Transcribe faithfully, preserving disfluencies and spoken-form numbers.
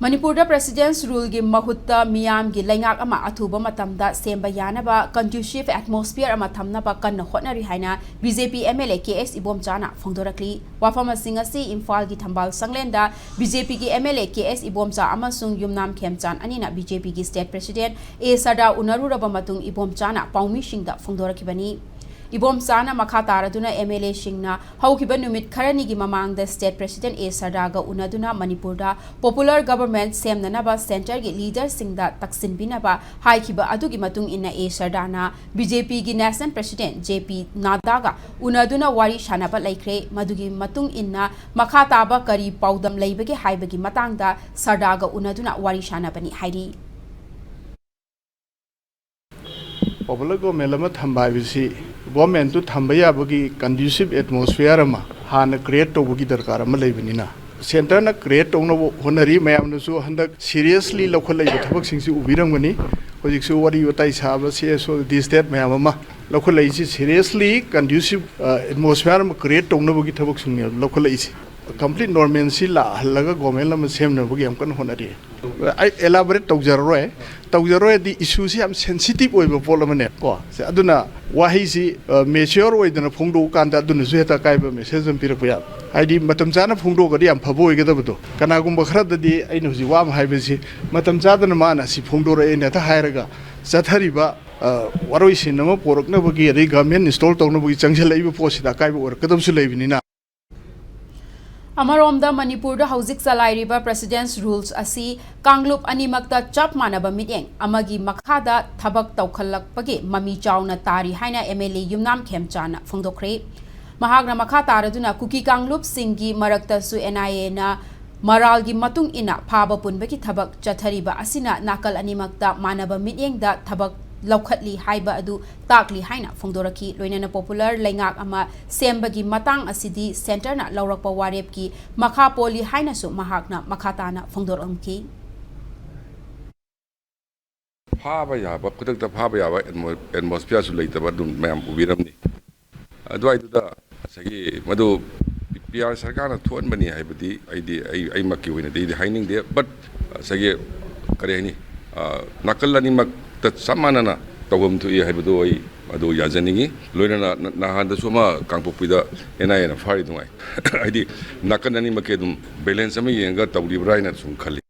ꯃꯅꯤꯄꯨꯔꯗ President's Ruleꯒꯤ ꯃꯍꯨꯠꯇ ꯃꯤꯌꯥꯝꯒꯤ ꯂꯩꯉꯥꯛ ꯑꯃ ꯑꯊꯨꯕ ꯃꯇꯝꯗ ꯁꯦꯝꯕ ꯌꯥꯅꯕ conducive atmosphere ꯑꯃ ꯊꯝꯅꯕ ꯀꯟꯅ ꯍꯣꯠꯅꯔꯤ ꯍꯥꯏꯅ BJP MLA KS ꯏꯕꯣꯝꯆꯥꯅ ꯐꯣꯡꯗꯣꯔꯛꯂꯤ꯫ ꯋꯥꯐꯝꯁꯤꯡ ꯑꯁꯤ ꯏꯝꯐꯥꯜꯒꯤ ꯊꯝꯕꯥꯜ ꯁꯪꯂꯦꯟꯗ BJPꯒꯤ MLA KS ꯏꯕꯣꯝꯆꯥ ꯑꯃꯁꯨꯡ ꯌꯨꯝꯅꯥꯝ ꯈꯦꯝꯆꯥꯟ ꯑꯅꯤꯅ BJPꯒꯤ State President A ꯁꯔꯗꯥ ꯎꯅꯔꯨꯔꯕ ꯃꯇꯨꯡ ꯏꯕꯣꯝꯆꯥꯅ ꯄꯥꯎꯃꯤꯁꯤꯡꯗ ꯐꯣꯡꯗꯣꯔꯛꯈꯤꯕꯅꯤ꯫ ꯏꯕꯣꯝꯆꯥꯅ ꯃꯈꯥ ꯇꯥꯔꯗꯨꯅ MLAꯁꯤꯡꯅ ꯍꯧꯈꯤꯕ ꯅꯨꯃꯤꯠ ꯈꯔꯅꯤꯒꯤ ꯃꯃꯥꯡꯗ State President A ꯁꯔꯗꯥꯒ ꯎꯅꯗꯨꯅ ꯃꯅꯤꯄꯨꯔꯗ popular government ꯁꯦꯝꯅꯅꯕ centreꯒꯤ leaderꯁꯤꯡꯗ ꯇꯛꯁꯤꯟꯕꯤꯅꯕ ꯍꯥꯏꯈꯤꯕ ꯑꯗꯨꯒꯤ ꯃꯇꯨꯡ ꯏꯟꯅ A ꯁꯔꯗꯥꯅ BJPꯒꯤ National President JP ꯅꯥꯗꯥꯒ ꯎꯅꯗꯨꯅ ꯋꯥꯔꯤ ꯁꯥꯟꯅꯕ ꯂꯩꯈ꯭ꯔꯦ꯫ ꯃꯗꯨꯒꯤ ꯃꯇꯨꯡ ꯏꯟꯅ ꯃꯈꯥ ꯇꯥꯕ ꯀꯔꯤ ꯄꯥꯎꯗꯝ ꯂꯩꯕꯒꯦ ꯍꯥꯏꯕꯒꯤ ꯃꯇꯥꯡꯗ ꯁꯔꯗꯥꯒ ꯎꯅꯗꯨꯅ ꯋꯥꯔꯤ ꯁꯥꯟꯅꯕꯅꯤ ꯍꯥꯏꯔꯤ꯫ Popular government ꯑꯃ ꯊꯝꯕ ꯍꯥꯏꯕꯁꯤ governmentꯇꯨ ꯊꯝꯕ ꯌꯥꯕꯒꯤ conducive atmosphere ꯑꯃ ꯍꯥꯟꯅ create ꯇꯧꯕꯒꯤ ꯗꯔꯀꯥꯔ ꯑꯃ ꯂꯩꯕꯅꯤꯅ, centreꯅ create ꯇꯧꯅꯕ ꯍꯣꯠꯅꯔꯤ꯫ ꯃꯌꯥꯝꯅꯁꯨ ꯍꯟꯗꯛ seriously ꯂꯧꯈꯠꯂꯛꯏꯕ ꯊꯕꯛꯁꯤꯡꯁꯤ ꯎꯕꯤꯔꯝꯒꯅꯤ꯫ ꯍꯧꯖꯤꯛꯁꯨ ꯋꯥꯔꯤ ꯋꯥꯇꯥꯏ ꯁꯥꯕ CSO, D state ꯃꯌꯥꯝ ꯑꯃ ꯂꯧꯈꯠꯂꯛꯏꯁꯤ seriously conducive, ꯑ, atmosphere ꯑꯃ create ꯇꯧꯅꯕꯒꯤ ꯊꯕꯛꯁꯤꯡꯅꯦꯕ ꯂꯧꯈꯠꯂꯛꯏꯁꯤ꯫ Complete normalcy ꯂꯥꯛꯍꯜꯂꯒ government ꯑꯃ ꯁꯦꯝꯅꯕꯒꯤ ꯌꯥꯝ ꯀꯟꯅ ꯍꯣꯠꯅꯔꯤ꯫ ꯑꯩ elaborate ꯇꯧꯖꯔꯔꯣꯏ꯫ ꯇꯧꯖꯔꯣꯏꯗꯤ issueꯁꯤ ꯌꯥꯝ sensitive ꯑꯣꯏꯕ ꯄꯣꯠ ꯑꯃꯅꯦ ꯀꯣ꯫ ꯁꯦ, ꯑꯗꯨꯅ ꯋꯥꯍꯩꯁꯤ, ꯑ, mature ꯑꯣꯏꯗꯅ ꯐꯣꯡꯗꯣꯛꯑꯀꯥꯟꯗ ꯑꯗꯨꯅꯁꯨ ꯍꯦꯛꯇ ꯑꯀꯥꯏꯕ message ꯑꯃ ꯄꯤꯔꯛꯄ ꯌꯥꯕ꯫ ꯍꯥꯏꯗꯤ ꯃꯇꯝ ꯆꯥꯅ ꯐꯣꯡꯗꯣꯛꯑꯒꯗꯤ ꯌꯥꯝ ꯐꯕ ꯑꯣꯏꯒꯗꯕꯗꯣ꯫ ꯀꯅꯥꯒꯨꯝꯕ ꯈꯔꯗꯗꯤ ꯑꯩꯅ ꯍꯧꯖꯤꯛ ꯋꯥ ꯑꯃ ꯍꯥꯏꯕꯁꯤ ꯃꯇꯝ ꯆꯥꯗꯅ ꯃꯥꯅ ꯑꯁꯤ ꯐꯣꯡꯗꯣꯔꯛꯑꯦꯅ ꯍꯦꯛꯇ ꯍꯥꯏꯔꯒ ꯆꯠꯊꯔꯤꯕ, ꯑ, ꯋꯥꯔꯣꯏꯁꯤꯟ ꯑꯃ ꯄꯣꯔꯛꯅꯕꯒꯤ ꯑꯗꯩ government install ꯇꯧꯅꯕꯒꯤ ꯆꯪꯁꯤꯜꯂꯛꯏꯕ ꯄꯣꯠꯁꯤꯗ ꯑꯀꯥꯏꯕ ꯑꯣꯏꯔꯛꯀꯗꯕꯁꯨ ꯂꯩꯕꯅꯤꯅ꯫ ꯑꯃꯔꯣꯝꯗ ꯃꯅꯤꯄꯨꯔꯗ ꯍꯧꯖꯤꯛ ꯆꯂꯥꯏꯔꯤꯕ President's Rules ꯑꯁꯤ ꯀꯥꯡꯂꯨꯞ ꯑꯅꯤꯃꯛꯇ ꯆꯞ ꯃꯥꯟꯅꯕ ꯃꯤꯠꯌꯦꯡ ꯑꯃꯒꯤ ꯃꯈꯥꯗ ꯊꯕꯛ ꯇꯧꯈꯠꯂꯛꯄꯒꯤ ꯃꯃꯤ ꯆꯥꯎꯅ ꯇꯥꯔꯤ ꯍꯥꯏꯅ MLA ꯌꯨꯝꯅꯥꯝ ꯈꯦꯝꯆꯥꯟꯅ ꯐꯣꯡꯗꯣꯛꯈ꯭ꯔꯦ꯫ ꯃꯍꯥꯛꯅ ꯃꯈꯥ ꯇꯥꯔꯗꯨꯅ ꯀꯨꯀꯤ ꯀꯥꯡꯂꯨꯞꯁꯤꯡꯒꯤ ꯃꯔꯛꯇꯁꯨ NIAꯅ ꯃꯔꯥꯜꯒꯤ ꯃꯇꯨꯡ ꯏꯟꯅ ꯐꯥꯕ ꯄꯨꯟꯕꯒꯤ ꯊꯕꯛ ꯆꯠꯊꯔꯤꯕ ꯑꯁꯤꯅ ꯅꯥꯀꯜ ꯑꯅꯤꯃꯛꯇ ꯃꯥꯟꯅꯕ ꯃꯤꯠꯌꯦꯡꯗ ꯊꯕꯛ ꯂꯧꯈꯠꯂꯤ ꯍꯥꯏꯕ ꯑꯗꯨ ꯇꯥꯛꯂꯤ ꯍꯥꯏꯅ ꯐꯣꯡꯗꯣꯔꯛꯈꯤ꯫ ꯂꯣꯏꯅꯅ popular ꯂꯩꯉꯥꯛ ꯑꯃ ꯁꯦꯝꯕꯒꯤ ꯃꯇꯥꯡ ꯑꯁꯤꯗꯤ centreꯅ ꯂꯧꯔꯛꯄ ꯋꯥꯔꯦꯞꯀꯤ ꯃꯈꯥ ꯄꯣꯜꯂꯤ ꯍꯥꯏꯅꯁꯨ ꯃꯍꯥꯛꯅ ꯃꯈꯥ ꯇꯥꯅ ꯐꯣꯡꯗꯣꯔꯛꯂꯝꯈꯤ꯫ ꯐꯥꯕ ꯌꯥꯕ, ꯈꯨꯗꯛꯇ ꯐꯥꯕ ꯌꯥꯕ ꯑꯦꯠꯃꯣ-, atmosphereꯁꯨ ꯂꯩꯇꯕ ꯑꯗꯨꯝ ꯃꯌꯥꯝ ꯎꯕꯤꯔꯝꯅꯤ꯫ ꯑꯗꯨꯋꯥꯏꯗꯨꯗ ꯉꯁꯥꯏꯒꯤ ꯃꯗꯨ ꯕꯤ ꯑꯥꯔ ꯁꯔꯀꯥꯔꯅ ꯊꯣꯛꯍꯟꯕꯅꯤ ꯍꯥꯏꯕꯗꯤ ꯑꯩꯗꯤ, ꯑꯩ, ꯑꯩꯃꯛꯀꯤ ꯑꯣꯏꯅꯗꯤ ꯑꯩꯗꯤ ꯍꯥꯏꯅꯤꯡꯗꯦ꯫ But ꯉꯁꯥꯏꯒꯤ, ꯀꯔꯤ ꯍꯥꯏꯅꯤ, ꯑ, ꯅꯥꯀꯜ ꯑꯅꯤꯃꯛꯇ ꯆꯞ ꯃꯥꯟꯅꯅ ꯇꯧꯐꯝ ꯊꯣꯛꯏ ꯍꯥꯏꯕꯗꯨ ꯑꯩ ꯑꯗꯨ ꯌꯥꯖꯅꯤꯡꯉꯤ꯫ ꯂꯣꯏꯅꯅ ꯅ-, ꯅꯍꯥꯟꯗꯁꯨ ꯑꯃ ꯀꯥꯡꯄꯣꯛꯄꯤꯗ ꯑꯦꯟ ꯑꯥꯏ ꯑꯦꯅ ꯐꯥꯔꯤ ꯑꯗꯨꯉꯥꯏ꯫ ꯍꯥꯏꯗꯤ ꯅꯥꯀꯜ ꯑꯅꯤꯃꯛꯀꯤ ꯑꯗꯨꯝ balance ꯑꯃ ꯌꯦꯡꯉꯒ ꯇꯧꯔꯤꯕ꯭ꯔꯥ ꯍꯥꯏꯅ ꯁꯨꯝ ꯈꯜꯂꯤ꯫